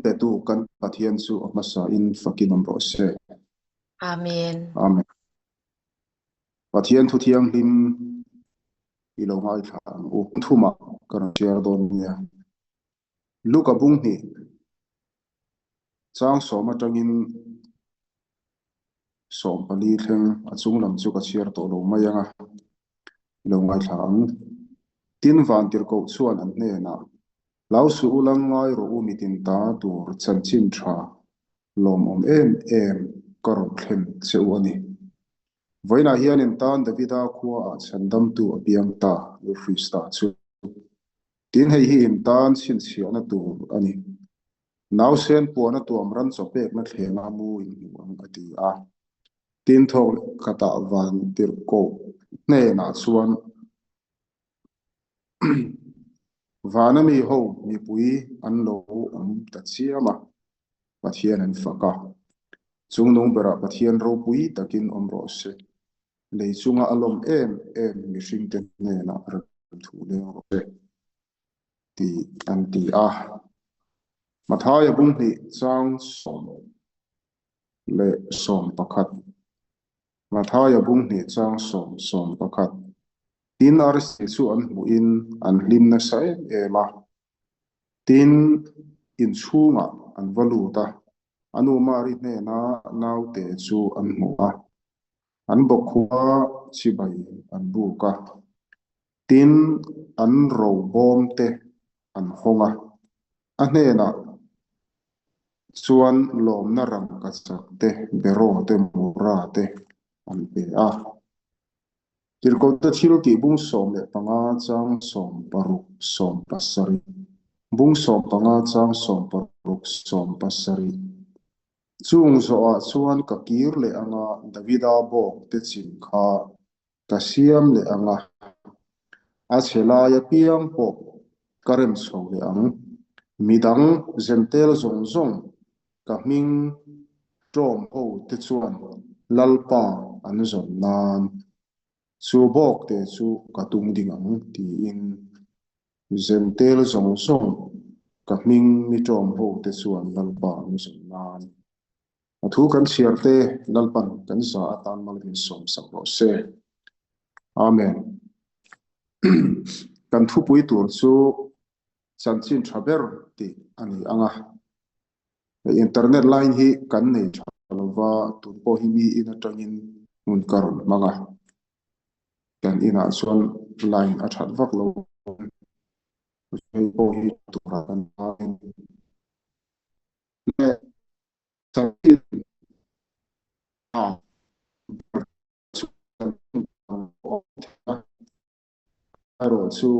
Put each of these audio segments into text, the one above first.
petu kan Pathian chu a hmasa in fakin awm rawh se. Amen. Amen. Pathian thu thianghlim i lo ngaithla ang u. Thumah ka rawn share dawn nia. Luka bung hnih chang sawm atangin 14 thleng a chung lam chu ka chhiar tawh lo mai ang a, i lo ngaithla ang. Tin, Vantirhkoh chuan an hnenah, Hlau suh u lang ngai rawh u mitin ta tur chanchin tha lawmawm em em ka rawn thlen che u a ni. Vawiinah hian in tan Davida khuaah chhandamtu a piang ta, Lal Krista chu. Tin, hei hi in tan chhinchhiahna tur a ni. Nausen puana tuam ran chaw pekna thlenga mu in hmu ang a ti a. Tin, thawk leh khatah van tirhkoh hnenah chuan Vana mi ho mipui an lo awm ta chiam a, Pathian an fak a. Chungnung berah Pathian ropui takin awm rawh se. Lei chunga a lawm em em mihringte hnenah remthu leng rawh se tih an ti a. Mathaia bunghnih chang 10 leh 11. Mathaia bunghnih chang 10 11. Tin, arsi chu an hmuhin an hlim nasa em em a. Tin, inchhungah an va lut a, a nu Mari hnena naute chu an hmu a. An bawkkhua chibai an buk a. Tin, an robawm te an hawng a. A hnenah chuan lawmna rangkachak te, beraw te, mura te an pe a. Tirhkohte thil tih bung 15 chang 60 70, bung 15 chang 60 70. Chung zawhah chuan ka kir leh anga Davida bawk te chin kha ka siam leh anga a chhe lai apiang pawh ka rem chho leh ang. Midang zentel zawng zawng ka hming ṭawm ho te chuan Lalpa an zawn nan chu bawk te chu ka tung ding ang tiin zentel zawng zawng ka hming mi ṭawm ho te chuan Lalpa an zawn nan a thu kan chhiar te Lalpan kan za atan mal in sawm sak rawh se. Amen. Kan thupui tur chu chanchin tha ber tih a ni ang a. Internet line hi kan nei tha lova, tun pawh hi mi in atangin hmun ka rawn hmang a. Kan inah chuan line a that vak lo. Hei pawh hi turah kan leh chanchin tha ber chu chanchin tha awm thei a. Erawh chu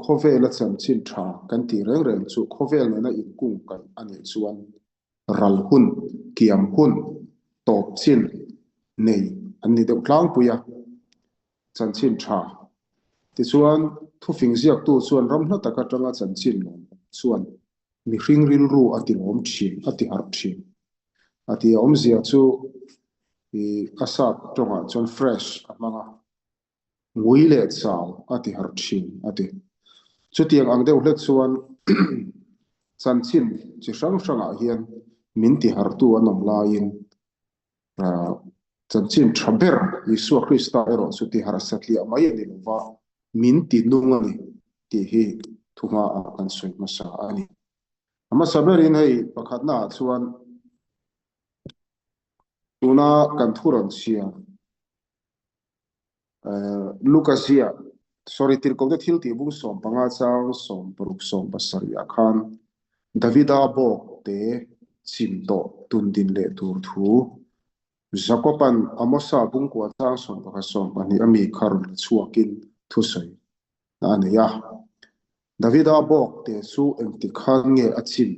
khawvela chanchin tha kan tih reng reng chu khawvel nena inkung kaih a nih chuan ral hun, kiam hun, tawp chin nei an ni deuh tlangpui a, chanchin tha. Tichuan, thufing ziaktu chuan ram hla tak atanga chanchin lawm awm chuan mihring rilru a ti lawm thin, a ti harh thin. A ti a awmzia chu ih a sap tawngah chuan fresh a hmang a. Ngui leh chau a ti harh thin, a ti. Chutiang ang deuh hlek chuan chanchin chi hrang hrangah hian min ti harhtu an awm laiin chanchin tha ber Isua Krista erawh chu ti harh satliah mai a ni lo va, min ti nung a ni tih hi thuhmaah kan sawi hmasa a ni. A hmasa berin hei pakhatnaah chuan tuna kan thu rawn chhiar Luka ziah, sorry, Tirhkohte thil tih bung 15 chang 60 70 ah khan Davida bawk te chim tawh tun din leh tur thu Jakoban Amosa bungkua chang 11 20 a mi kha rawn la chhuakin thusawi a nei a. Davida bawk te chu engtik khan nge a chim?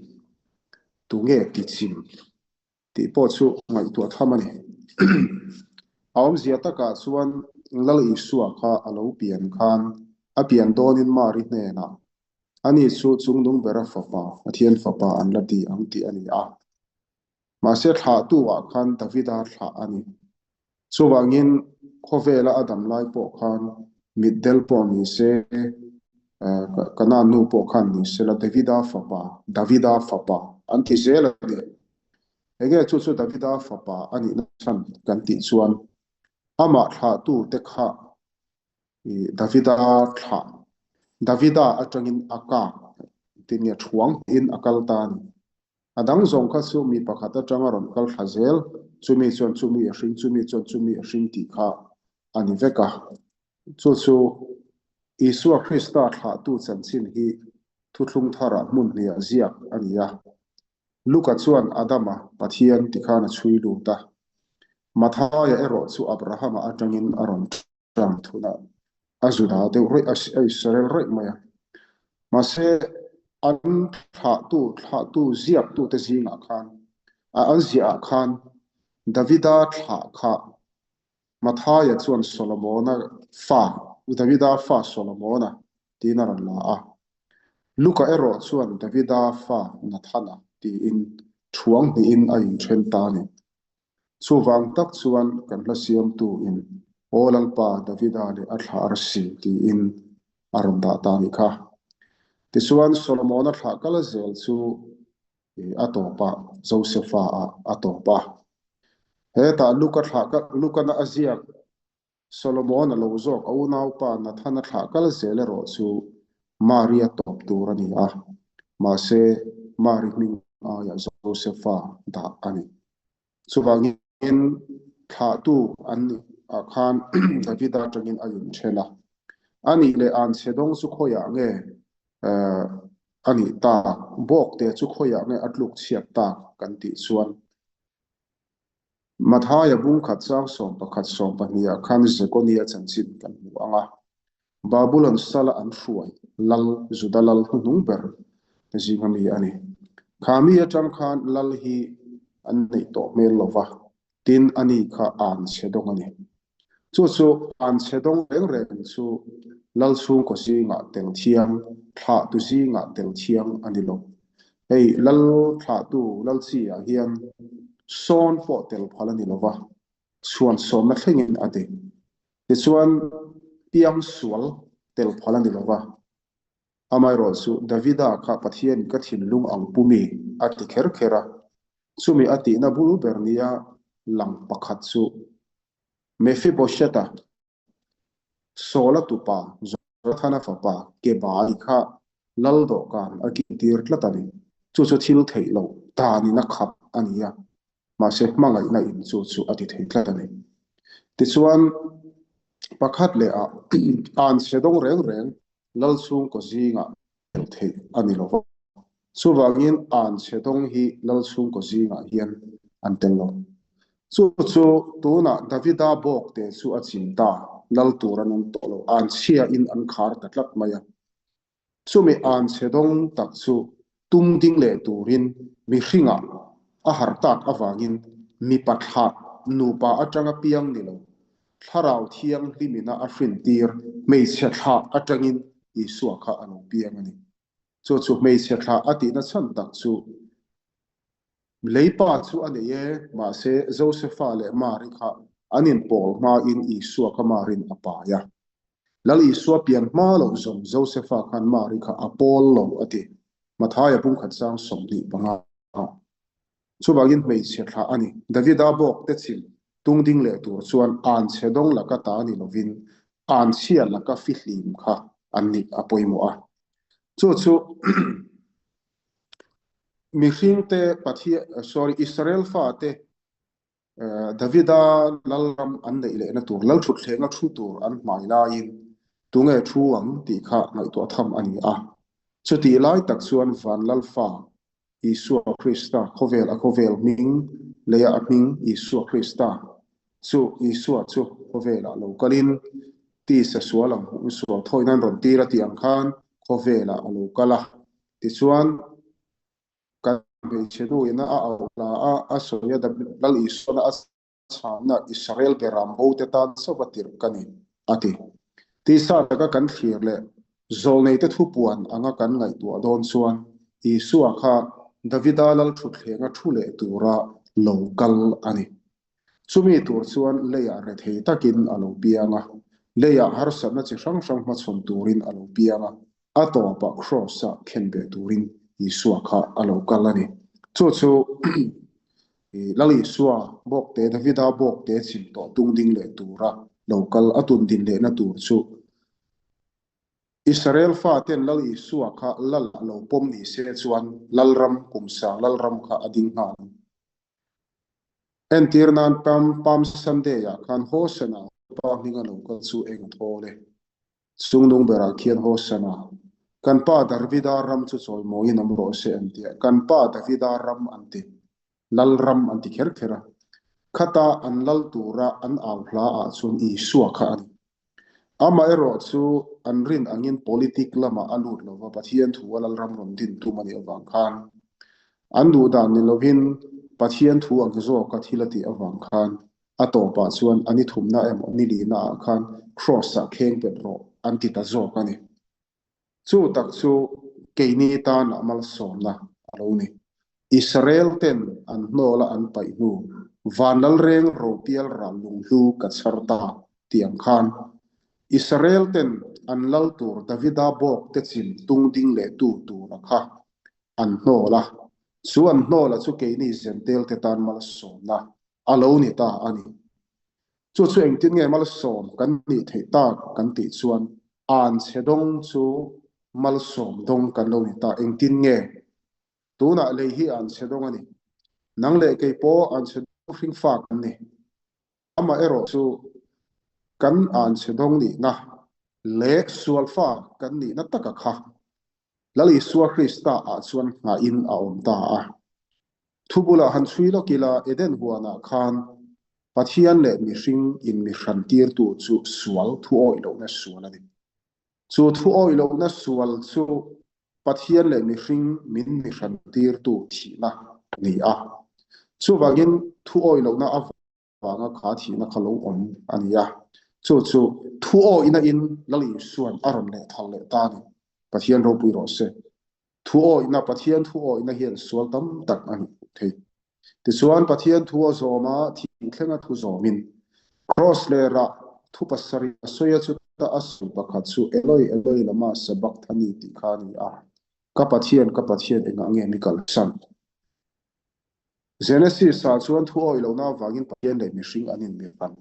Tunge ti chim? Tih pawh chu ngaihtuah tham a ni. A awmzia takah chuan Lal Isua kha a lo pian khan a pian dawnin Mari hnenah, Ani chu Chungnung Bera fapa, Pathian fapa an la ti ang tih a ni a. Mahse thlahtu ah khan Davida thlah a ni. Chuvangin khawvela a dam lai pawh khan mitdel pawh ni se, Kanaan nu pawh khan ni se la Davida fapa, Davida fapa. an ti zel a ni. Enge chu chu Davida fapa a nihna chhan kan tih chuan amah thlahtute kha Davida thlah, Davida atangin a kak tin nge thuang hnihin a kal ta a ni. A dang zawng kha chu mi pakhat atanga rawn kal thla zel, chumi chuan chumi a hring, chumi chuan chumi a hring tih kha a ni vek a. Chu chu Isua Krista thlahtu chanchin hi thuthlung tharah hmun hniah ziak a ni a. Luka chuan Adama Pathian ti khan a chhui lut a. Mathaia erawh chu Abrahama atangin a rawn tang thun a, a Juda deuh rawih a, a Israel rawih mai a. Mahse, an thlahtu, thlahtu ziaktute zingah khan, an ziahah khan Davida thlah kha Mathaia chuan Solomona fa, Davida fa Solomona tiin a rawn la a. Luka erawh chuan Davida fa Nathana tiin thuang hnihin a inthen ta a ni. Chuvang tak chuan kan hla siamtu in Aw Lalpa Davida leh a thlah arsi tiin a rawn dah ta a nih kha. Tichuan Solomona thlah kal zel chu a tawp a, Josefa ah a tawp a. Hetah Luka thlah Lukana a ziak Solomon a lo zawk a unaupa Nathana thlah kal zel erawh chu Maria tawp tur a ni a, mahse Mari hming aiah Josefa dah a ni. Chuvangin thlahtu an nih ah khan Davida atangin a inthen a. A nih leh anchhe dawng chu khawiah nge a nih tak, bawkte chu khawiah nge a tluk chhiat tak kan tih chuan Mathaia bungkhat chang 11 20 ah khan Jekonia chanchin kan hmu ang a. Babulon sala an hruai lal Juda lal hnuhnung ber zinga mi a ni. Kha mi atang khan lal hi an neih tawh hmel lo va, tin ani kha an chhe dawng a ni. Chu chu an chhe dawng reng reng chu lal chhungkaw zingah tel thiang, thlahtu zingah tel thiang a ni lo. Hei lal thlahtu lal chi ah hian sawn pawh tel phal a ni lo va, chhuan sawmna thlengin a ti. Tichuan, piang sual tel phal a ni lo va. Amaherawh chu Davida kha Pathianin ka thinlung ang pu mi a ti kher kher a. Chumi a tihna bul ber nia lang pakhat chu Mephibosheth-a, Saul-a tupa Jonathana fapa Kebai kha lal dawhkan a kintir tlat a ni. Chu chu thil theih loh danin a khap a ni a, mahse hmangaihna in chu chu a ti thei tlat a ni. Tichuan, pakhat leh ah an chhe dawng reng reng lal chhungkaw zingah tel theih a ni lo va. Chuvangin an chhe dawng hi lal chhungkaw zingah hian an tel lo. Chu chu tunah Davida bawk te chu a chim ta, lal tur an awm tawh lo, an chhia in an khar ta tlat mai a. Chumi an chhe dawng tak chu tum ding leh turin mihringah a harh tak avangin mipa thlah nupa atanga piang ni lo, Thlarau Thianghlimina a hrintir hmeichhe thlah atangin Isua kha a lo piang a ni. Chu chu hmeichhe thlah a tihna chhan tak chu Leipa chu a nei e, mahse Josefa leh Mari kha an inpawl hmain Isua kha Marin a pai a. Lal Isua pian hma loh zawng Josefa khan Mari kha a pawl lo a ti. Mathaia pumkhat sang 25. Chuvangin hmeichhe thlah a ni. Davida bawk te chim tung ding leh tur chuan anchhe dawng laka ta ni lovin anchhia laka fihlim kha an nih a pawimawh a. Chu chu mihringte Pathian sorry Israel fate Davida lalram an neih lehna tur lal thutthlenga thu tur an hmai laiin tunge thu ang tih kha ngaihtuah tham a ni a. Chutih lai tak chuan van lalfa Isua Krista khawvel a khawvel hming leia a hming Isua Krista chu Isua chu khawvelah lo kalin tisa sual ang hmuh sual thawi nan rawn tir a tih ang khan khawvelah a lo kal a. Tichuan, kan hmeichhe nu ina a auh hla a, a sawi a, Lal Isuana a chhanna Israel beram bo te tan chauh a tirh ka ni, a ti. Tisa taka kan thlir leh zawlneite thupuan anga kan ngaihtuah dawn chuan Isua kha Davida lal thutthleng a thu leh tura lo kal a ni. Chumi tur chuan leiah rethei takin a lo piang a, leiah harsatna chi hrang hrang hmachhawn turin a lo piang a, a tawpah Kraws-ah khenbeh turin Isua kha a lo kal a ni. Chu chu Lal Isua bawkte, Davida bawkte chim tawh tung ding leh tura lo kal a tun din lehna tur chu Israel faten Lal Isua kha Lal ah lo pawm ni se chuan Lalram, kumsang Lalram kha a ding nghal ang. Entir nan Palm Palm Sunday ah khan Hosana pa hminga lo kal chu eng a thawl e. Chungnung berah khian Hosana, kan pa Davida ram chu chawimawiin awm rawh se an ti a, kan pa Davida ram an ti, Lal ram an ti kher kher a. Khata an lal tura an au hla ah chuan Isua kha a ni. Amaherawh chu an rin angin politic lamah a lut lova Pathian thu a Lalram rawn din tum a nih avang khan an duh dan ni lovin Pathian thu ang zawka thil a tih avang khan a tawpah chuan a ni thumna emaw ni lihna ah khan Kraws ah kheng pet rawh an ti ta zawk a ni. Chu tak chu keini tanah malsawmna a lo ni. Israel ten an hnawla an paih hnu, Vanlalreng ropial ral lunghlu ka chhar ta tih ang khan, Israel ten an lal tur Davida bawk te chim tung ding leh tu tura kha an hnawl a, chu an hnawla chu keini Zentel te tan malsawmna a lo ni ta a ni. Chu chu engtin nge malsawm kan nih theih tak kan tih chuan an chhe dawng chu malsawm dawng kan lo ni ta. Engtin nge? Tunah lei hi an chhe dawng a ni. Nang leh kei pawh an chhe dawng hringfa kan ni. Amah erawh chu kan an chhe dawng nihna leh sualfa kan nihna taka kha Lal Isua Krista ah chuan nghahin a awm ta a. Thu bulah han chhui lawk ila, Eden huanah khan Pathian leh mihring in mi hran tirtu chu sual thu awih lohna sual a ni. Chu thu awih lohna sual chu Pathian leh mihring min mi hran tirtu thihna a ni a. Chuvangin thu awih lohna avang. vanga kha thihna kha lo awm a ni a, chu chu thu awihna in Lal Isua'n a rawn leh thal leh ta a ni. Pathian ropui rawh se. Thu awihna, Pathian thu awihna hian sual tam tak a hmuh thei. Tichuan Pathian thu a zawm a, thih thlenga thu zawmin Kraws leh rah thu pasarih a sawi a, chuta a sawi pakhat chu Eloi, Eloi lama sabakthani tih kha a ni a, Ka Pathian, ka Pathian engah nge mi kalsan? Genesis ah chuan thu awih lohna avangin Pathian leh mihring an inmihran.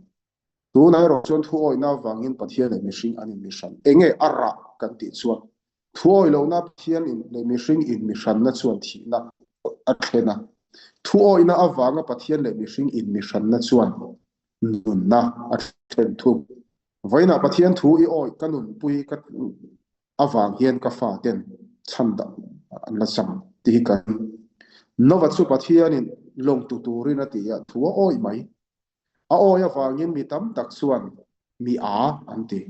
Tunah erawh chuan thu awihna avangin Pathian leh mihring an inmihran. Enge a rah kan tih chuan thu awih lohna Pathian leh mihring inmihranna chuan thihna a thlen a. Thu awihna avanga Pathian leh mihring inmihranna chuan nunna a thlen thung. Vawiinah Pathian thu i awih ka nunpui ka avang hian ka fa ten chhan dah an la chang tih hi ka ring. Nova chu Pathianin lawng tu turin a ti a, thu a awih mai. A awih avangin mi tam tak chuan mi a an ti.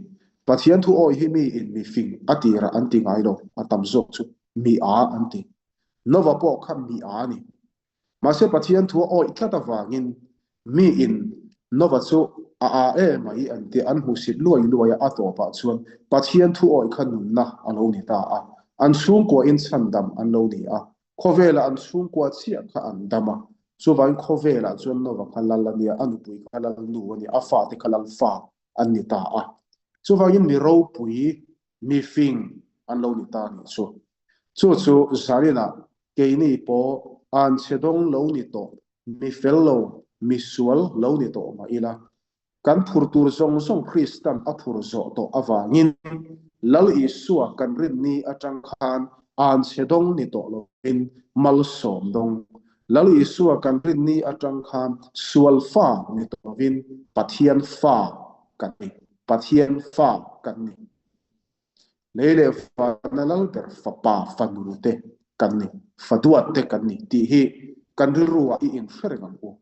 Pathian thu awih hi mi in mi fing a tirah an ti ngai lo, a tam zawk chu mi a an ti. Nova pawh kha mi a a ni. Mahse Pathian thu a awih tlat avangin miin Nova chu a â em mai an ti, an hmuhsit luai luai a, a tawpah chuan Pathian thu awih kha nunna a lo ni ta a, an chhungkuain chhandam an lo ni a, khawvelah an chhungkua chiah kha an dam a, chuvangin khawvelah chuan Nova kha lal a nia, a nupui kha lal nu a nia, a fate kha lal fa an ni ta a, chuvangin mi ropui, mi fing an lo ni ta a nih chu. Chu chu zaninah keini pawh anchhe dawng lo ni tawh, mi fel lo, mi sual lo ni tawh mah ila, kan phur tur zawng zawng Kristan a phur zawh tawh avangin Lal Isua kan rinni atang khan anchhe dawng ni tawh lovin malsawm dawng, Lal Isua kan rinni atang khan sual fa ni tawh lovin Pathian fa kan ni, Pathian fa kan ni. Lei leh vana lal ber fapa fanu te kan ni, faduat te kan ni tih hi kan rilru ah i inhre reng ang u.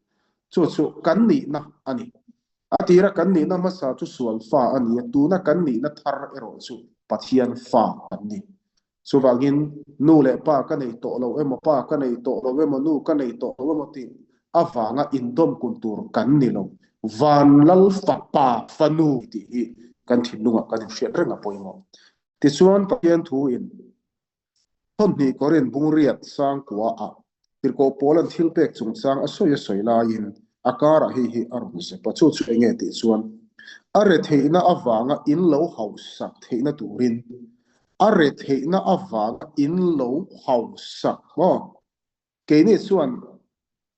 Chu chu kan nihna a ni. A tira kan nihna hmasa chu sual fa a ni a, tuna kan nihna thar erawh chu Pathian fa kan ni. Chuvangin nu leh pa ka nei tawh lo emaw, pa ka nei tawh lo emaw, nu ka nei tawh lo emaw tih avanga indawm kun tur kan ni lo. Van lal fapa fanu tih hi kan thinlungah kan inhriat reng a pawimawh. Tichuan Pathian thuin Thawmhnih Korin Bungriat Sangkua ah Tirhkoh Paula'n thil pek chungchang a sawi a sawi laiin a karah hei hi a rawn zep a, chu chu enge tih chuan a retheihna avanga in lo hausak theihna turin a retheihna avanga in lo hausak maw? Keini chuan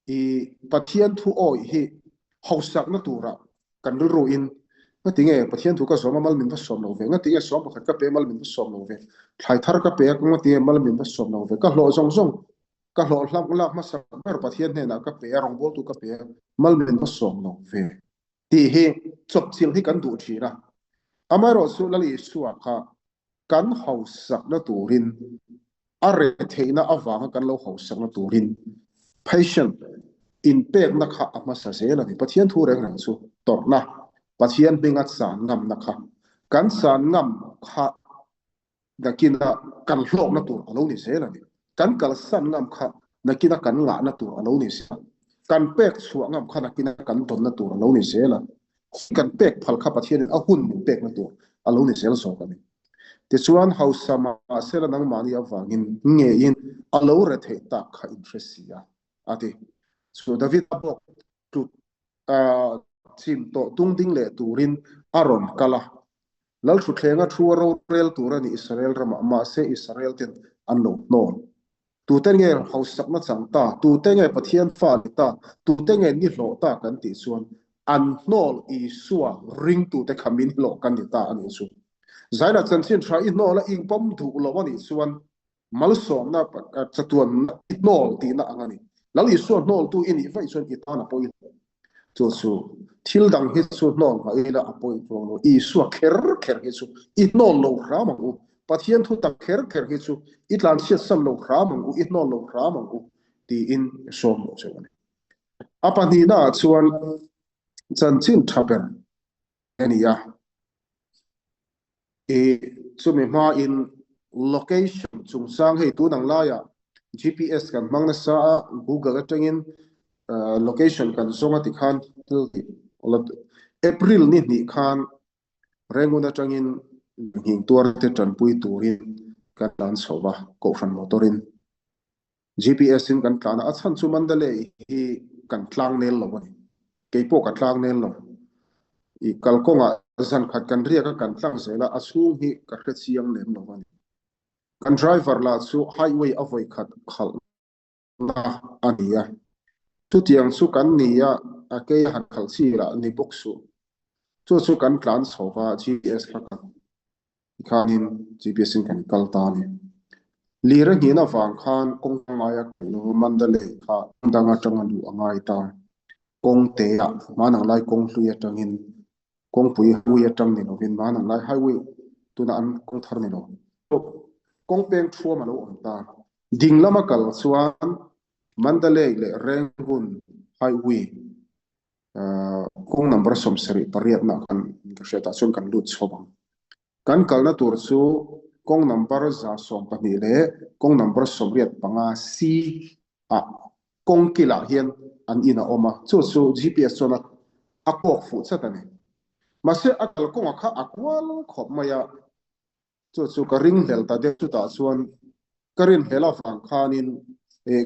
i Pathian thu awih hi hausakna tura kan rilruin ngati nge Pathian thu ka zawm a mal min va sawm lo ve, ngati nge sawm pakhat ka pe a mal min va sawm lo ve, thlai thar ka pe a ngati nge mal min va sawm lo ve, ka hlawh zawng zawng ka hlawh hlak lak hmasa ber Pathian hnenah ka pe a, rawngbawltu ka pe a mal min va sawm lo ve tih hi chawpchilh hi kan duh thin a. Amaherawhchu Lal Isua kha kan hausakna turin, a retheihna avanga kan lo hausakna turin patient inpekna kha a hmasa zel a ni. Pathian thu reng reng chu tawrhna, Pathian hminga chan ngamna kha, kan chan ngam kha nakina kan hlawkna tur a lo ni zel a ni. Kan kalsan ngam kha nakina kan ngahna tur a lo ni zel a. Kan pek chhuah ngam kha nakina kan dawnna tur a lo ni zel a. Hun kan pek phal kha Pathianin a hun min pekna tur a lo ni zel zawk a ni. Tichuan, hausa mahsela nangmahni avangin ngeiin a lo retheih tak kha in hre si a, a ti. Chu Davida bawk tlut chim tawh tung ding leh turin a rawn kal a. Lalthutthlenga thu a rorel tur a ni Israel ramah, mahse Israel ten an lo hnawn. Tute nge hausakna chang ta, tute nge Pathian fa ni ta, tute nge ni hlawh ta kan tih chuan an hnawl Isua ringtute kha min hlawh kan ni ta a nih chu. Zaina chanchin tha i hnawl a inpawm duh lo a nih chuan malsawmna chatuanna i hnawl tihna ang a ni. Lal Isua hnawltu i nih vaih chuan i tan a pawi hle. Chu chu thil dang hi chu hnawl mah ila a pawi chuang lo. Isua kher kher hi chu i hnawl lo hram ang u. Pathian thu tak kher kher hi chu i tlanchhiat san lo hram ang u, i hnawl lo hram ang u tiin sawm loh cheu a ni. A pahnihnaah chuan chanchin tha ber a ni a. I chumi hmain location chungchang hei tun ang laiah GPS kan hmang nasa a, Google atangin location kan zawng a tikhan thil tih April ni hnih khan Rangoon atangin nghing tuar te tanpui turin kan tlan chho va, Kohhran motor in. GPS in kan tlan a, a chhan chu Mandalay hi kan tlang nel lo a ni. Kei pawh ka tlang nel lo. I kalkawngah zan khat kan riak a, kan tlang zel a, a chhung hi ka hre chiang lem lo a ni. Kan driver lah chu highway a vawi khat khalhna a ni a. Chutiang chu kan ni a, a kei a han khalh chi lah ni bawk suh. Chu chu kan tlan chho va, GPS kha kan Tikhanin GPS in kan kal ta a ni. Lir a hnin avang khan kawng ngaia kal lo Mandalay kha kawng dang atanga luh a ngai ta. Kawng te ah Manang lai kawng hlui atangin kawngpui highway atang ni lovin Manang lai highway tuna an kawng thar ni lo kawng peng thuam a lo awm ta. Ding lama kal chuan Mandalay leh Rangoon highway Kawng number 78 nah khan ka hriat ah chuan kan lut chho ang. Kan kalna tur chu kawng number 112 leh kawng number 85 C ah kawng kilah hian an in a awm a, chu chu GPS chuan a kawk fuh chat a ni. Mahse a kalkawngah kha a kual khawp mai a. Chu chu ka ringhlel ta deuh chutah chuan ka rinhlel avang khanin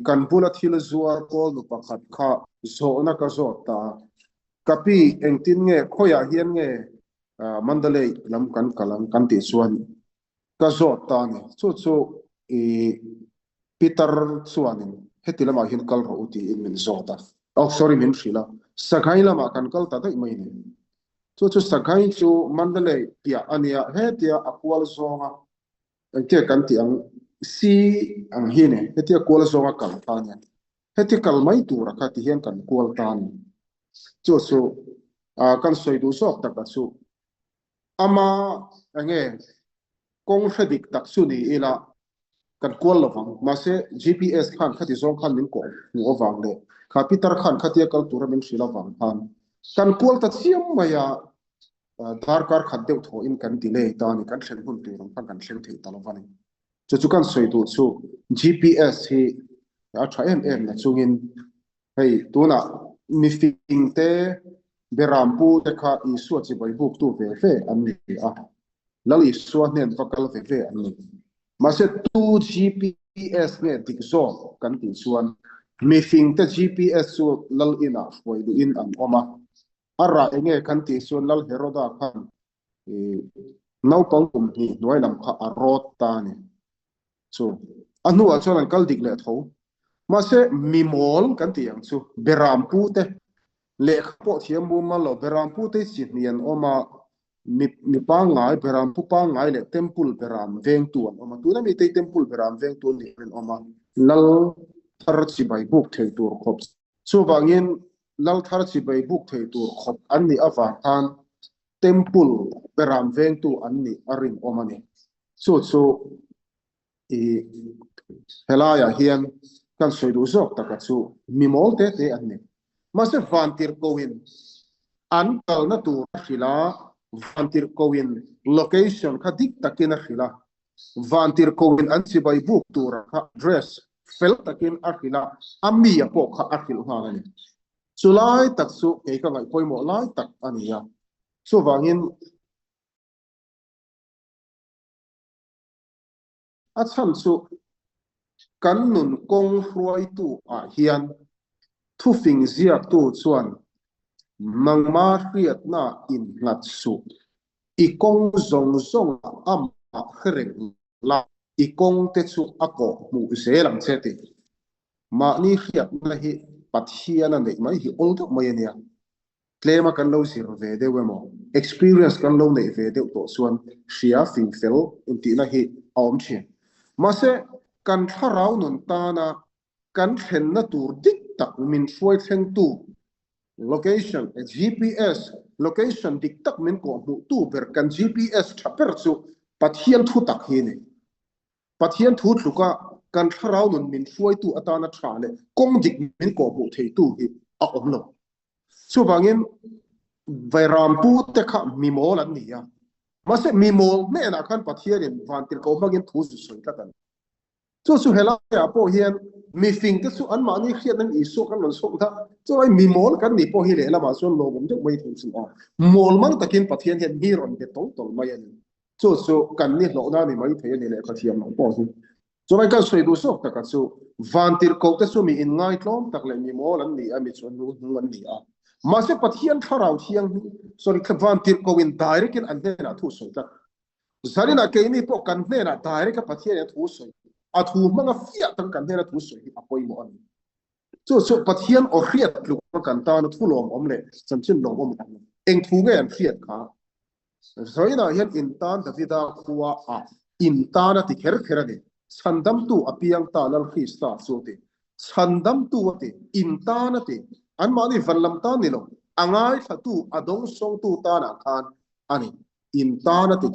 kan bula thil zuar kawl nu pakhat kha zawhna ka zawt ta a, Ka pi engtin nge khawiah hian nge Mandalay lam kan kal ang kan tih chuan ka zawt ta a ni. Chu chu i Peter chuanin heti lamah hian kal rawh u tiin min zawt a, oh sorry min hrilh a, Sagaing lamah kan kal ta daih mai ni. Chu chu Sagaing chu Mandalay piah a nia, hetia a kual zawnga engtia kan tih ang si ang hi ni, hetia kual zawnga kal ta a nia, heti kal mai tura kha ti hian kan kual ta a ni. Chu chu kan sawi duh zawk taka chu ama enge kawng hre dik tak chu ni ila kan kual lo vang. Mahse, GPS khan khati zawng khan min kawh hmuh avang leh kha Peter khan khatia kal tura min hrilh avang khan kan kual ta chiam mai a, darkar khat deuh thawhin kan delay ta a ni, kan thlen hun tur ang khan kan thleng thei ta lo va ni. Chu chu kan sawi duh chu GPS hi a tha em em na chungin Hei, tunah mifingte Berampu te kha Isua chibai buktu ve ve an ni a, Lal Isua hnen va kal ve ve an ni. Mahse, tu GPS nge dik zawk kan tih chuan mifingte GPS chu Lal inah hruai luhin an awm a, a rah enge kan tih chuan Lal Heroda khan naupang kum hnih hnuai lam kha a rawt ta a ni. Chu a hnuah chuan an kal dik leh tho. Mahse, mi mawl kan tih ang chu Beram pute lehkha pawh thiam mumal lo, Beram pute hi chi hnih an awm a, mi mi pangngai, Beram pu pangngai leh Temple Beram vengtu an awm a. Tuna mite hi Temple Beram vengtu an nih an awm a, Lal thar chibai buk thei tur khawp. Chuvangin Lal thar chibai buk thei tur khawp an nih avang khan Temple Beram vengtu an nih a rinawm a ni. Chu chu I helaiah hian kan sawi duh zawk taka chu mi mawl te te an ni. Mahse vantirhkohin an kalna tur a hrilh a, vantirhkohin location kha dik takin a hrilh a, vantirhkohin an chibai buk tura kha address fel takin a hrilh a, a mi a pawh kha a hrilh nghal a ni. Chulai tak chu kei ka ngaih pawimawh lai tak a ni a. Chuvangin. A chhan chu kan nun kawng hruaitu ah hian thufing ziaktu chuan nangma hriatna innghat suh, i kawng zawng zawng ah amah hre reng la, i kawng te chu a kawh hmuh zel ang che tih. Mahni hriatna hi Pathian a neih mai hi awl deuh mai a nia. Tlema kan lo zir ve deuh emaw, experience kan lo neih ve deuh tawh chuan hria fing fel intihna hi a awm thin. Mahse, kan thlarau nun tana kan thlenna tur dik tak min hruai thlengtu location, GPS, location dik tak min kawhhmuhtu ber kan GPS tha ber chu Pathian thu tak hi a ni. Pathian thu tluka kan thlarau nun min hruaitu atana tha leh kawng dik min kawhhmuh theitu hi a awm lo. Chuvangin Vairampu te kha mi mawl an ni a, mahse mi mawl hnenah khan Pathianin vantirhkoh hmangin thu zu sawi tlat a ni. Chu chu helaiah pawh hian mifing te chu anmahni hriatna Isua kan rawn chhawk dah, chulai mi mawl kan nih pawh hi lehlamah chuan lawmawm deuh mai thei chu a. Mawl mang takin Pathian hian mi rawn be tawl tawl mai a ni. Chu chu kan ni hlawhna ni mai thei a ni lehkha thiam loh pawh hi. Chulai kan sawi duh zawk taka chu vantirhkoh te chu mi inngaitlawm tak leh mi mawl an ni a, mi chuan nu hnung an ni a. Mahse Pathian thlarau thianghlim, sorry, vantirhkoh in direct in an hnenah thu sawi tlat. Zaninah keini pawh kan hnenah direct a Pathian in a thu sawi, a thu hmanga fiah taka kan hnena thu sawi hi a pawimawh a ni. Chu chu Pathian aw hriat tluk a kan tana thu lawmawm leh chanchin lawmawm a ni. Eng thu nge an hriat kha? Zainah hian in tan Davida khua ah in tan a ti kher kher a ni. Chhandamtu a piang ta Lal Krista chu a ti. Chhandamtu a ti, in tan a ti. Anmahni van lam tan ni lo, a ngaithlatu, a dawngsawngtu tanah khan a ni. In tan a ti.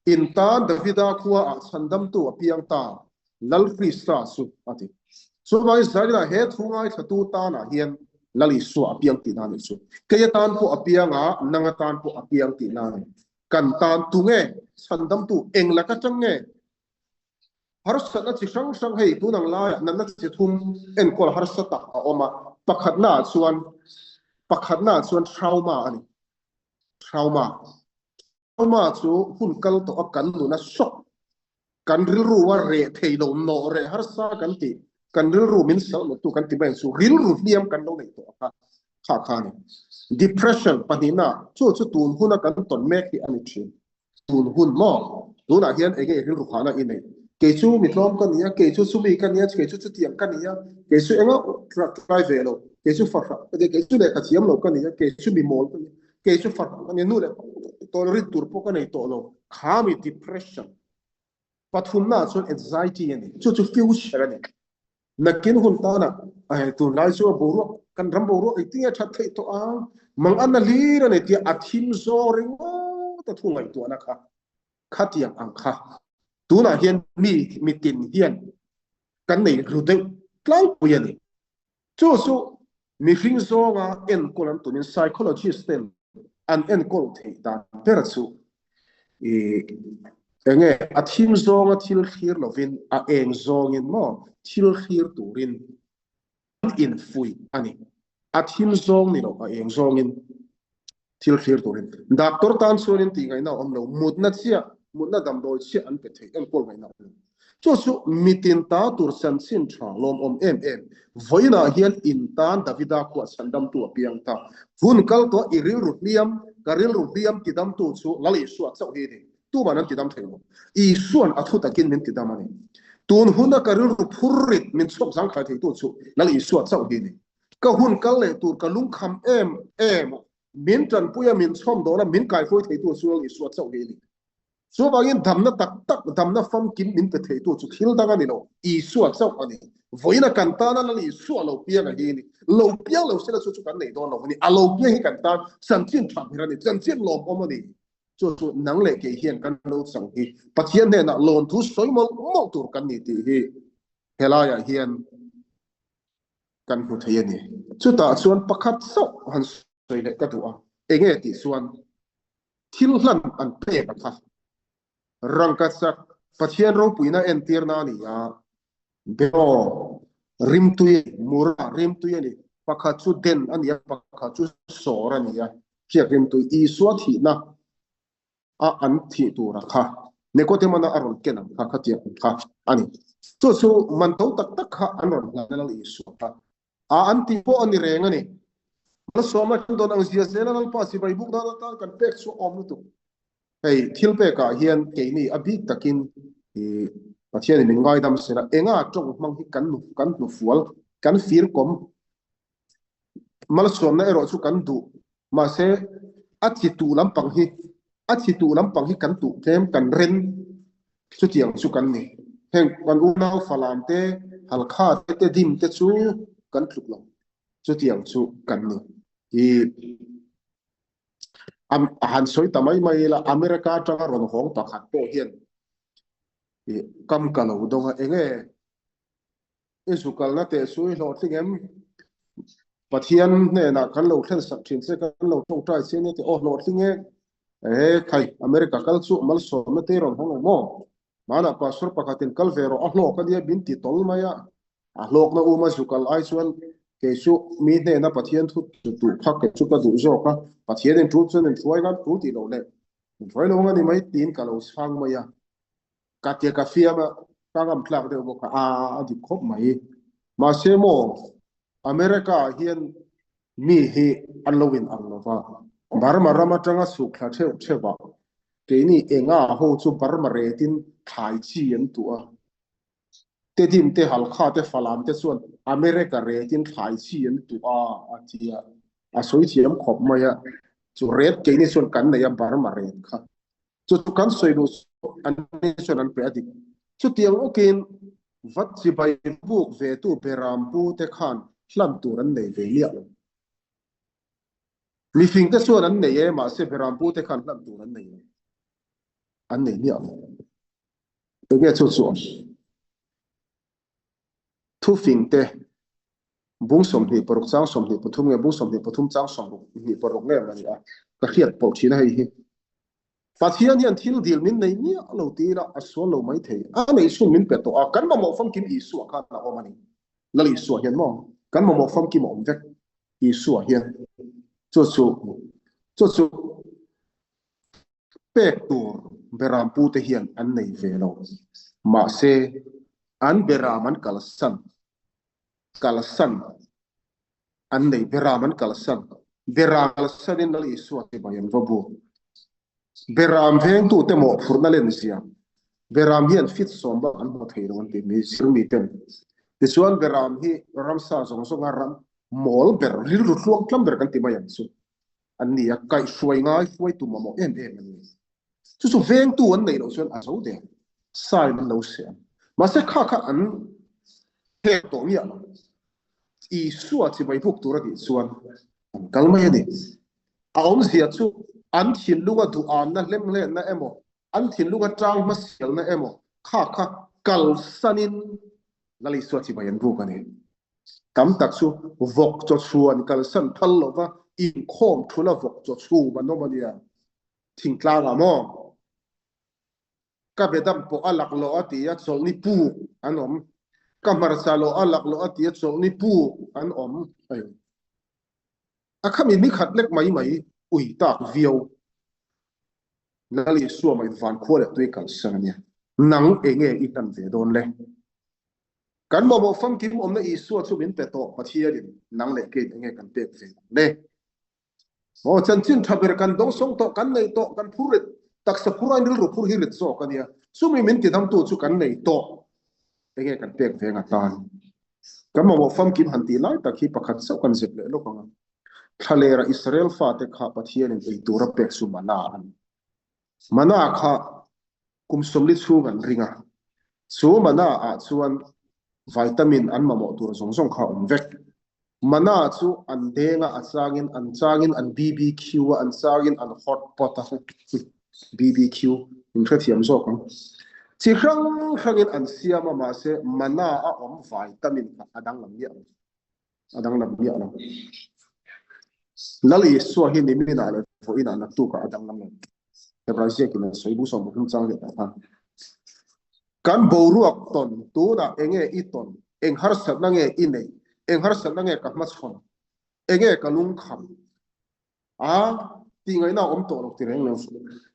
In tan Davida khua ah chhandamtu a piang ta, Lal Krista chu a ti. Chuvangin Israelah he thu ngaithlatu tanah hian Lal Isua a piang tihna a nih chu. Kei atan pawh a piang a, nang atan pawh a piang tihna a ni. Kan tan tunge chhandamtu eng lak atang nge harsatna chi hrang hrang hei tun ang laiah natna chi thum enkawl harsa tak a awm a, pakhatnaah chuan pakhatnaah chuan trauma a ni. Trauma. Trauma chu hun kal tawh a kan nuna shock, kan rilru a reh thei lo, nawh reh harsa kan tih, kan rilru min salh lotu kan ti mai ang chu, rilru hliam kan lo neih tawh a kha, kha kha a ni. Depression pahnihna chu chu tun huna kan tawn mek hi a ni thin. Tun hun maw? Tunah hian enge i rilru khahna i neih? Kei chu mi tlawm ka ni a, kei chu chumi ka ni a, kei chu chutiang ka ni a, kei chu enga trai ve lo, kei chu fahrah ka ni a, kei chu lehkha thiam lo ka ni a, kei chu mi mawl ka ni a, kei chu fahrah ka ni a, nu leh pa tawh lo, rin tur pawh ka nei tawh lo. Kha mi depression pathumna ah chuan anxiety a ni, chu chu future a ni. Nakin hun tanah eh tunlai chu a boruak kan ram boruak engtin nge that theih tawh a, mangan a hlir a ni tia a thim zawng ringawt a thu ngaihtuahna kha khatiang ang kha tunah hian mi mitin hian kan nei ru deuh tlangpui a ni. Chu chu mihring zawnga enkawl an tumin psychologist ten an enkawl theih dan ber chu i enge a thim zawnga thil thlir lovin a eng zawngin maw thil thlir turin an infuih a ni. A thim zawng ni lo a eng zawngin thil thlir turin. Doctor tan chuanin tih ngaihna a awm lo, mutna chiah, mutna damdawi chiah an pe thei, enkawl ngaihna a awm lo. Chu chu mitin ta tur chanchin tha lawmawm em em. Vawiinah hian in tan Davida khuah chhandamtu a piang ta. Hun kal tawh i rilru hliam, ka rilru hliam tidamtu chu Lal Isua chauh hi a ni. Tuman an tidam thei lo. Isuan a thu takin min tidam a ni. Tun huna ka rilru phur rit min chhuak zangkhai theitu chu Lal Isua chauh hi a ni. Ka hun kal leh tur ka lungkham em em a, min tanpui a, min chhawm dawn a, min kaihruai theitu chu Lal Isua chauh hi a ni. Chuvangin damna tak tak, damna famkim min pe theitu chu thil dang a ni lo, Isua chauh a ni. Vawiina kan tana Lal Isua lo piang a hi a ni. Lo piang lo sela chu chu kan nei dawn lo a ni. A lo piang hi kan tan chanchin tha ber a ni, chanchin lawmawm a ni. Chu chu nang leh kei hian kan lo chang hi Pathian hnenah lawmthu sawi mawlh mawlh tur kan ni tih hi helaiah hian kan hmu thei a ni. Chutah chuan pakhat chauh han sawi leh ka duh a, enge tih chuan thil hlan an pek a kha. Rangkachak Pathian ropuina entirna a ni a, Beraw rimtui a ni, Mura rimtui a ni, pakhat chu den a ni a, pakhat chu sawr a ni a, hriak rimtui Isua thihna a an thih tura kha Nikodemana a rawn ken ang kha khatiang ang kha a ni. Chu chu man to tak tak kha an rawn hlan a Lal Isua kha a an tih pawh a ni reng a ni. Malsawmna kan dawn ang zia zela Lalpa chibai buk dan atan kan pek chu a awm lutuk. Hei thil pekah hian keini a bik takin i Pathianin min ngaidam sela enga tawng hmang hi kan kan hnufual, kan fir kawm malsawmna erawh chu kan duh mahse a chi tuh lampang hi a chi tuh lampang hi kan tuh tlem kan ren chutiang chu kan ni. Heng kan unau Falam te, Halkha te, Tedim te chu kan tluk lo chutiang chu kan ni. I A han sawi ta mai mai ila, America atanga rawn hawng pakhat pawh hian kam ka lo dawng a, enge i zu kalna teh chu i hlawhtling em? Pathian hnenah kan lo thlen sak thin che, kan lo tawngtai che nia tih, aw hlawhtling e, e khai America kal chu malsawmna te i rawn hawng em aw? Hmanah pastor pakhatin kal ve rawh a hlawk a nia min ti tawl mai a, A hlawkna uma zu kal ai chuan kei chu mi hnena Pathian thu duh kha kei chu ka duh zawk a, Pathianin tul chuan min hruai ngan tul tih loh leh min hruai lo ang a ni mai tiin ka lo chhang mai a, ka tia ka fiam a, ka ngam tlak deuh bawk a, a a dik khawp mai. Mahse maw America ah hian mi hi an lo in ang lo va, Burma ram atanga chhuk thla theuh theuh ah keini enga ho chu Burma retin thlai chi an tuh a, Tedim te, Halkha te, Falam te chuan America retin thlai chi an tuh a, a ti a. A sawi thiam khawp mai a. Chu ret keini chuan kan nei a, Burma ret kha. Chu chu kan sawi luh chu an ni chuan an pe a dik. Chutiang awkin vat chibai buk ve tu Berampu te khan hlan tur an nei ve miah lo. Mifing te chuan an nei e, mahse Berampu te khan hlan tur an nei lo. An nei miah lo. Enge chu chuan thufing te bung 26 chang 23 nge bung 23 chang 26 nge mah ni a, ka hriat pawh thin a hei hi. Pathian hian thil dil min nei miah lo ti ila a sual lo mai thei. A neih chhun min pe tawh a, kan mamawh famkim Isua khan a awm a ni. Lal Isua hian maw kan mamawh famkim a awm vek Isua hian. Chu chu chu chu Pek tur beram pute hian an nei ve lo. Mahse, an beram an kalsan, kalsan an nei, beram an kalsan. Beram kalsanin Lal Isua chibai an va buk. Beram vengtute mawhphurhna lenzia, beram hian fit sawm bak an hmu thei lo an ti mi zirmi ten. Tichuan beram hi ramsa zawng zawnga ram mawl ber, rilru tluang tlam ber kan ti mai ang chu. An ni a, kaihhruai ngai hruaitu mamawh em em an ni. Chu chu vengtu an neih loh chuan a zo der, sign an lo seh ang. Mahse kha kha an phek tawh miah lo. Isua chibai buk tur a tih chuan an kal mai a ni. A awmzia chu an thinlunga duhamna hlemhletna emaw, an thinlunga tang hmasialna emaw kha kha kalsanin Lal Isua chibai an buk a ni. Tam tak chu vawk chaw chhuan kalsan phal lova inkhawm thula vawk chaw chhum an awm a nia. Thingtlangah maw? Ka bedam pawh a laklawh a ti a, chawlhni puk an awm. Ka hmarcha lawh a laklawh a ti a, chawlhni puk an awm. A khami ni khat lek mai mai ui tak viau. Lal Isua mah in van khua leh tui kalsan a nia. Nang enge i hlan ve dawn le? Kan mamawh famkim awmna Isua chu min pe tawh, Pathianin nang leh keiin enge kan pek ve ang le? Aw, chanchin tha ber kan dawngsawng tawh, kan nei tawh, kan phur rit. Taksa phur aiin rilru phur hi rit zawk a nia. Chumi min tidamtu chu kan nei tawh. Enge kan pek veng atan? Kan mamawh famkim han tih lai tak hi pakhat chauh kan zep leh lawk ang a. Thlalera Israel fate kha Pathianin ei tura pek chu mana a ni. Mana kha kum 40 chhung an ring a, chu mana ah chuan vitamin an mamawh tur zawng zawng kha a awm vek. Mana chu an deng a, a changin an changin an BBQ a, an changin an hot pot a, BBQ in hrethiam zawk ang. Chi hrang hrangin an siam a, mahse mana a awm vitamin kha a danglam miah lo. A danglam miah lo. Lal Isua hi niminah leh vawiinah naktukah a danglam lo. Hebrai ziakin a sawi bung 13 chang leh tah khan. Kan boruak tawn tunah enge i tawn? Eng harsatna nge i neih? Eng harsatna nge ka hmachhawn? Enge ka lungkham? A tih ngaihna a awm tawh lo ti reng lo.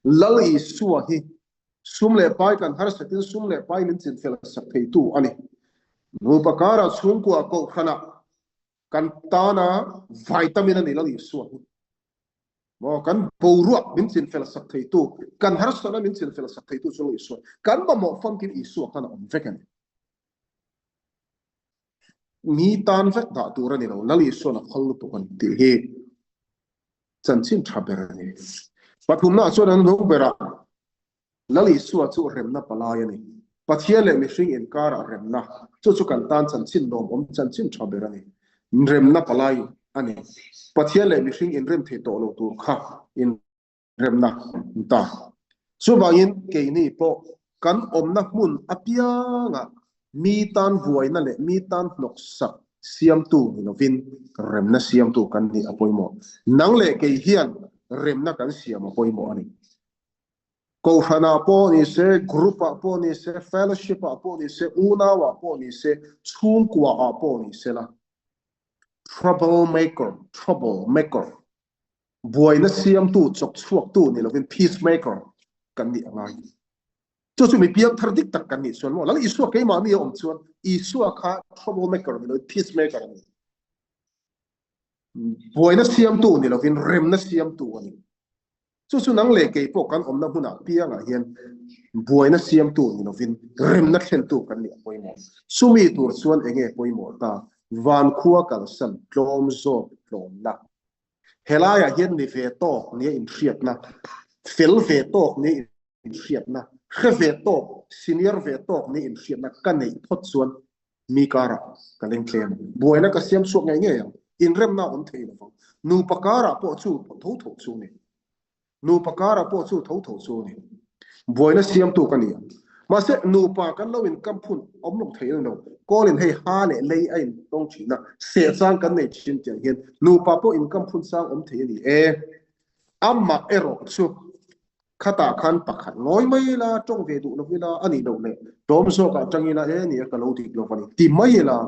Lal Isua hi sum leh pai kan harsatin sum leh pai min chinfel sak theitu a ni. Nupa karah chhungkua kohhranah kan tana vitamin a ni Lal Isua hi. Maw kan boruak min chinfel sak theitu, kan harsatna min chinfel sak theitu chu Isua. Kan mamawh famkim Isua khan a awm vek a ni. Mi tan vek dah tur a ni lo, Lal Isuan a phal lutuk a ni tih hi chanchin tha ber a ni. Pathumnaah chuan an hnung berah Lal Isua chu remna palai a ni. Pathian leh mihring inkarah remna, chu chu kan tan chanchin lawmawm chanchin tha ber a ni. Remna palai a ni. Pathian leh mihring inrem thei tawh lo tur kha inremna an ta. Chuvangin keini pawh kan awmna hmun apiangah mi tan buaina leh mi tan hnawksak siamtu ni lovin remna siamtu kan nih a pawimawh. Nang leh kei hian remna kan siam a pawimawh a ni. Kohhranah pawh ni se, group-ah pawh ni se, fellowship-ah pawh ni se, unau-ah pawh ni se, chhungkua-ah pawh ni se la, trouble maker, trouble maker, buaina siamtu, chawk chhuaktu ni lovin peace maker kan nih a ngai. Chu chu mi piangthar dik tak kan nih chuan maw, Lal Isua keimahni a awm chuan Isua kha trouble maker ni lovin peace maker a ni. Buaina siamtu ni lovin remna siamtu a ni. Chu chu nang leh kei pawh kan awmna hmunah piangah hian buaina siamtu ni lovin remna thlentu kan nih a pawimawh. Chumi tur chuan eng nge pawimawh ta? Vankhua kalsan tlawm zawk tlawmna. Helaiah hian ni ve tawk nia inhriatna, fel ve tawk nia inhriatna, hre ve tawk, senior ve tawk nia inhriatna ka neih phawt chuan mi karah ka leng tlem ang. Buaina ka siam chhuak ngei ngei ang. Inremna a awm thei lo vang. Nupa karah pawh chu tho tho chu a ni. Nupa karah pawh chu tho tho chu a ni. Buaina siamtu ka ni ang. Mahse, nupa kan lo inkam phun awm lo thei a ni lo. Kawlin hei ha leh lei a intawng thin a, seh chang kan nei thin tiang hian nupa pawh inkam phun chang awm thei a ni e. Amah erawh chu Khatah khan pakhat ngawi mai ila, tawng ve duh lo ila, a nih loh leh tlawm zawkah tang ila, e nia ka lo dik lo a ni ti mai ila,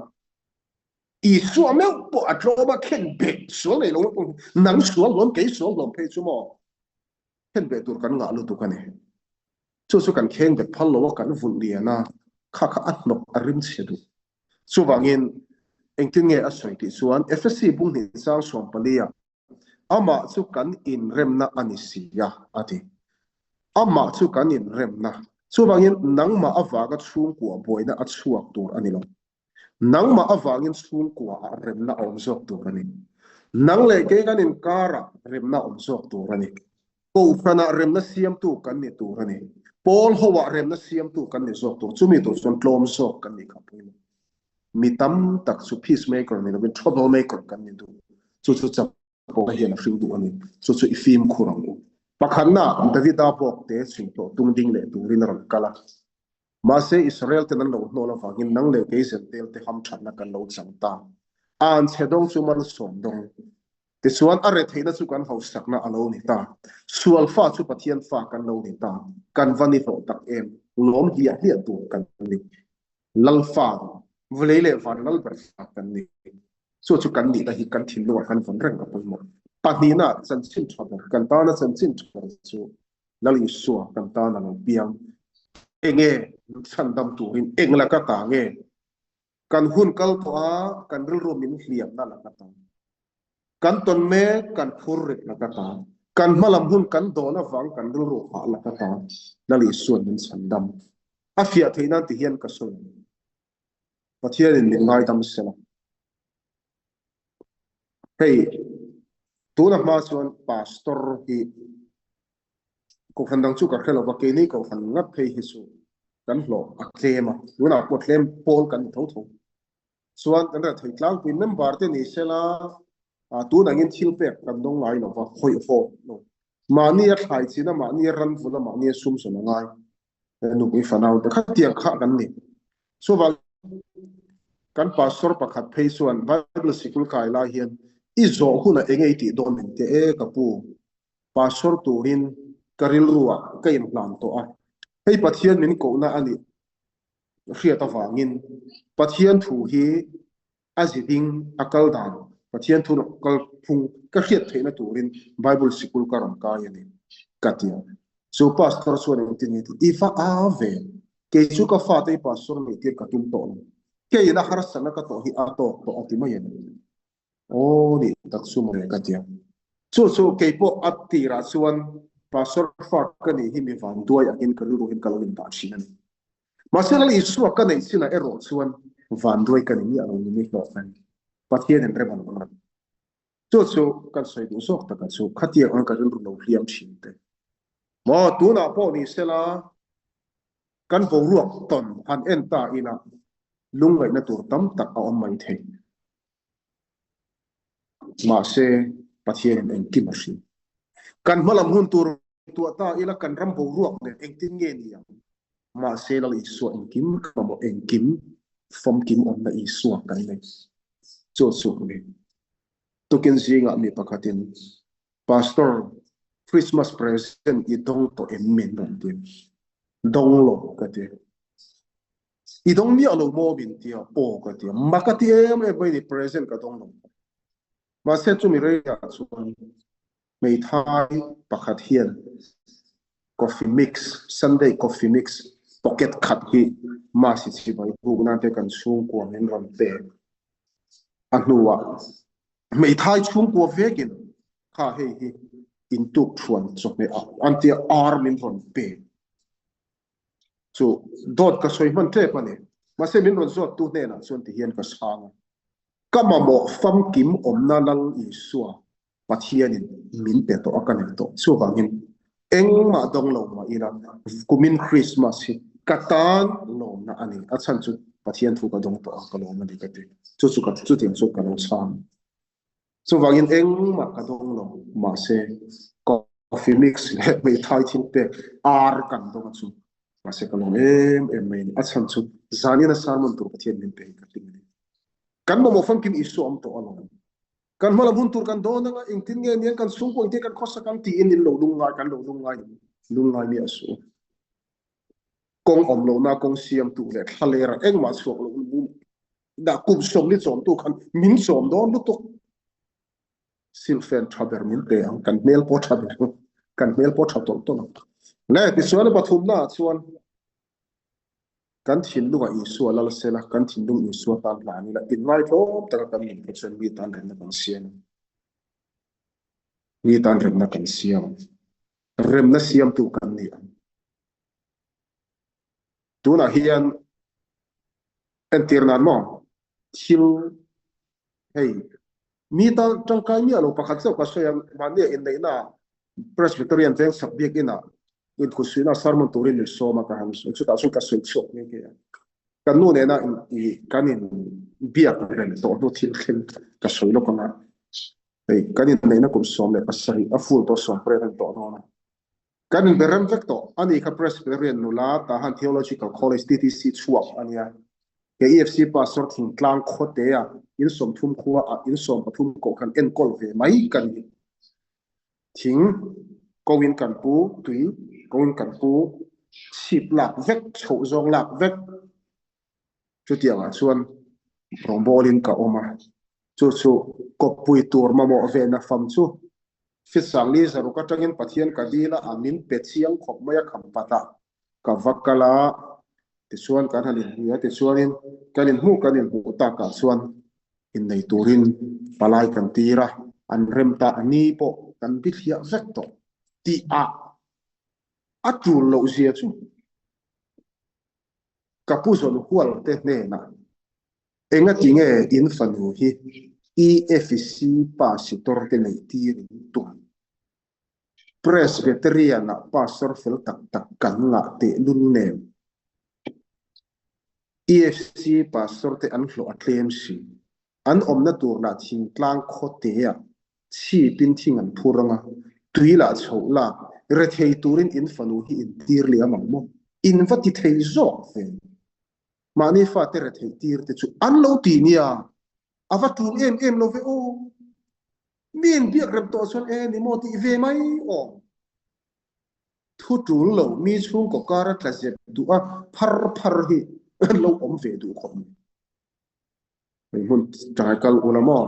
Isua meuh pawh a tlawm a khen beh sual nei lo pawh nang sual hlawm kei sual hlawm phei chu maw khen beh tur kan ngah lutuk a ni. Chu chu kan kheng bet phal lo a kan vulh lian a, kha kha a hnawk a rim chhe duh. Chuvangin engtin nge a sawi tih chuan Efesi bung hnih sang 14 ah Amah chu kan inremna a ni si a, a ti. Amah chu kan inremna. Chuvangin nangmah avanga chhungkua buaina a chhuak tur a ni lo. Nangmah avangin chhungkuaah remna a awm zawk tur a ni. Nang leh kei kan inkarah remna a awm zawk tur a ni. Kohhranah remna siamtu kan ni tur a ni. Pawl hoah remna siamtu kan ni zawk tur. Chumi tur chuan tlawm zawk kan nih kha pawimawh. Mi tam tak chu peace maker ni lovin trouble maker kan ni duh. Chu chu chapona hian a hring duh a ni. Chu chu i fimkhur ang u. Pakhatna, Davida bawk te chhingtawh tung ding leh turin a rawn kal a. Mahse, Israel ten an lo hnawl avangin nang leh kei Zentel te hamthatna kan lo chang ta. A an chhe dawng chu malsawm dawng. Tichuan, a retheihna chu kan hausakna a lo ni ta. Sual fa chu Pathian fa kan lo ni ta. Kan va ni hlawh tak em? Lawm hliah hliah tur kan ni. Lal fa, vawlei leh van lal ber fa kan ni. Chu chu kan nihna hi kan thinlungah kan vawn reng a pawimawh. Pahnihna, chanchin tha ber, kan tana chanchin tha ber chu Lal Isua kan tan a lo piang. Enge chhandam turin eng laka ta nge? Kan hun kal tawh a, kan rilru min hliamna laka ta. Kan tawn mek, kan phur rit laka ta. Kan hmalam hun kan dawn avang kan rilru hah lak ata Lal Isua'n min chhan dam. A fiah theih nan ti hian ka sawi ang. Pathianin min ngaidam sela. Hei, tuna hma chuan Pastor hi Kohhran dang chu ka hre lova, keini Kohhran ngat phei hi chu kan hlawh a tlem a, tunah pawh tlem pawl kan ni tho tho. Chuan kan rethei tlangpui member te ni sela, tun angin thil pek kan dawng ngai lova, hawihhawm lo. Mahni a thlai chin a, mahni a ran vul a, mahni a sum sawn a ngai. Nupui fanau te khatiang kha kan ni. Chuvang kan pastor pakhat phei chuan Bible sikul kai lai hian i zawh hunah enge i tih dawn min ti e ka pu. Pastor turin ka rilruah ka inhlan tawh a, hei Pathian min kohna a nih hriat avangin Pathian thu hi a ziding a kal dan, Pathian thu kal phung ka hriat theihna turin Bible sikul ka rawn kai a ni, ka ti a. Chu pastor chuan engtin nge ti, I va a ve, kei chu ka fate i pastor neih tir ka tum tawh lo, keiin a harsatna ka tawh hi a tawk tawh a ti mai a ni. Aw nih tak chu mawle ka ti a. Chu chu kei pawh a tirah chuan Pastor fa ka nih hi mi vanduai angin ka rilru hian ka lo indah thin a ni. Mahse Lal Isua ka neih chinah erawh chuan vanduai ka ni miah lo ni mi hlawh ka ni. Pathianin rem a lo ram. Chu chu kan sawi duh zawk takah chu khatiang ang ka rilru lo hliam thin te. Maw tunah pawh ni sela kan boruak tawn han en ta ila lungngaihna tur tam tak a awm mai thei. Mahse, Pathianin engkim a hria. Kan hmalam hun tur tuah ta ila kan ram boruak nen engtin nge ni ang? Mahse, Lal Isua engkim ka mamawh engkim famkim awmna Isua kan nei. Chu chu a ni. Tukin zingah mi pakhatin, Pastor, Christmas present i dawng tawh em min rawn ti. Dawng lo ka ti. I dawng miah lo maw min ti a, aw ka ti a, mak a ti em em mai ni, present ka dawng lo. Mahse chumi reiah chuan hmeithai pakhat hian coffee mix, Sunday coffee mix pocket khat hi Masi chibai buk nan te kan chhungkua min rawn pe. A hnuah hmeithai chhungkua vekin kha hei hi intuk thuan chawhmeh ah an tia ar min rawn pe. Chu dawt ka sawi hman tep a ni. Mahse min rawn zawttu hnenah chuan ti hian ka chhang a, Ka mamawh famkim awmna Lal Isua Pathianin min pe tawh a, ka nei tawh. Chuvangin engmah dawng lo mah ila kumin Krismas hi ka tan lawmna a ni. A chhan chu Pathian thu ka dawng tawh a, ka lawm a ni ka ti. Chu chu ka chutiang chu ka lo chhang. Chuvangin engmah ka dawng lo, mahse coffee mix leh hmeithai thil pek ar kan dawng a chu, mahse ka lawm em em mai a ni. A chhan chu zanina sermon tur Pathian min pe hi ka hlim a ni. Kan mamawh famkim Isua awm tawh alawm. Kan hmalam hun tur kan dawn anga engtin nge niang kan chhungkaw engtin kan khawsak ang tiin in lo lungngai kan lo lungngai lungngai miah suh u. Kawng awm lohna kawng siamtu leh thlalera engmah chhuak loh dah kum sawmli chawmtu khan min chawm dawn lutuk. Silhfen tha ber min pe ang, kan hmel pawh tha ber ang, kan hmel pawh tha tawlh tawlh ang. Le, tichuan pathumnaah chuan kan thinlungah Isua lal sela, kan thinlung Isua tan hlan ila, inngaihtlawm taka kan nun phei chuan mi tan remna kan siam ang. Mi tan remna kan siam ang. Remna siamtu kan ni ang. Tunah hian entir nan maw thil hei mi tan tangkai miah lo pakhat chauh ka sawi a, mahni a inneihna ah Presbyterian vengchhak biakinn ah inkhutsuihna sermon turin min sawm a ka han sawi chutah chuan ka sawi chhuak nghe nghe a. Kan nu nena kan in biak reng tawh hnu thil thleng ka sawi lawk anga hei kan inneihna kum 17 a full tawh 18 a ni tawh dawn a. Kan inbe rem vek tawh. Ani kha Presbyterian nula Tahan Theological College, TTC, chhuak a nia. Kei EFC Pastor thingtlang khawtea in 30 khua ah in 13 kohhran enkawl ve mai ka ni. Thing ko in kan pu, tui ko in kan pu, chhip lak vek, chhoh zawng lak vek. Chutiang ah chuan rawngbawlin ka awm a. Chu chu kawppui tur mamawh ve na fam chu Fisangli zaruk atangin Pathian ka dil a, a min pe chiang khawp mai a kham pat a, ka va kal a, tichuan kan han inhmu a, tichuanin kan inhmuh kan inhmuh takah chuan innei turin palai kan tir a, an rem ta a ni pawh. kan bithliah vek tawh tih ah a tul loh zia chu ka pu zawn hual te hnenah engati nge in fanu hi EFC pastor te neih tir in tum? Presbyterian-ah pastor fel tak tak kan ngah tehlul nen EFC pastor te an hlawh a tlem si. An awmna tur lah thingtlang khawteah chhipin thing an phur ang a, tui lah chhoh lak rethei turin in fanu hi in tir liam ang maw? In va ti thei zawk ve. Mahni fate retheih tir te chu an lo ti nia, a va tul em em lo ve aw. Mi in biak rem tawh chuan e ni maw tih ve mai awm. Thu tul lo mi chhungkaw kara tla zep duh a phar phar hi an lo awm ve duh khawp mai. Hei hmun tlai kal ula maw?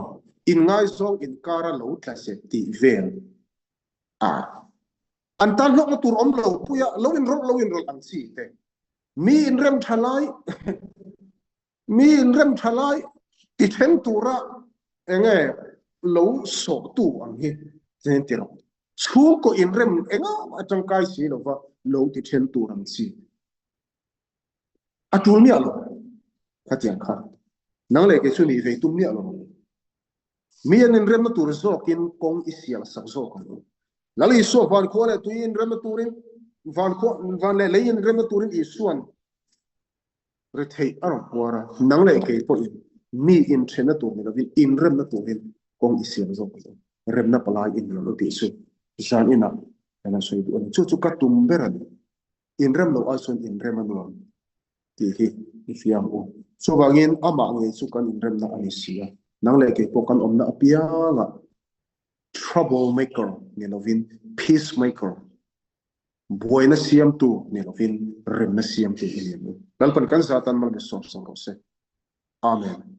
Inngaizawng inkara lo tla zep tih vel a an tan hlawkna tur awm lo puia lo inrawlh lo inrawlh ang chi te. Mi inrem tha lai Mi inrem tha lai ti then tura enge lo sawhtu ang hi chen ti rawh. Chhungkaw inrem enga mah tangkai si lova lo ti then tur ang chi. A tul miah lo khatiang kha. Nang leh kei chu nih vei tum miah lo ang. Mi an inremna tur zawkin kawng i siam sak zawk ang u. Lal Isua van khua leh tui inremna turin van khua van leh lei inremna turin Isuan Retheih a rawn puar a, nang leh kei pawhin mi inthenna tur ni lovin inremna turin kawng i siam zawk ang u. Remna palai i ni lo tih chu zan inah kan han sawi duh a ni. Chu chu ka tum ber a ni. Inrem loh ai chuan inrem a nuam tih hi i hria ang u. Chuvangin amah ngei chu kan inremna a ni si a, nang leh kei pawh kan awmna apiangah trouble maker ni lovin peace maker Buaina siamtu ni lovin remna siamtu i ni ang u. Lalpan kan zatan mal mi sawm sawm rawh se. Amen.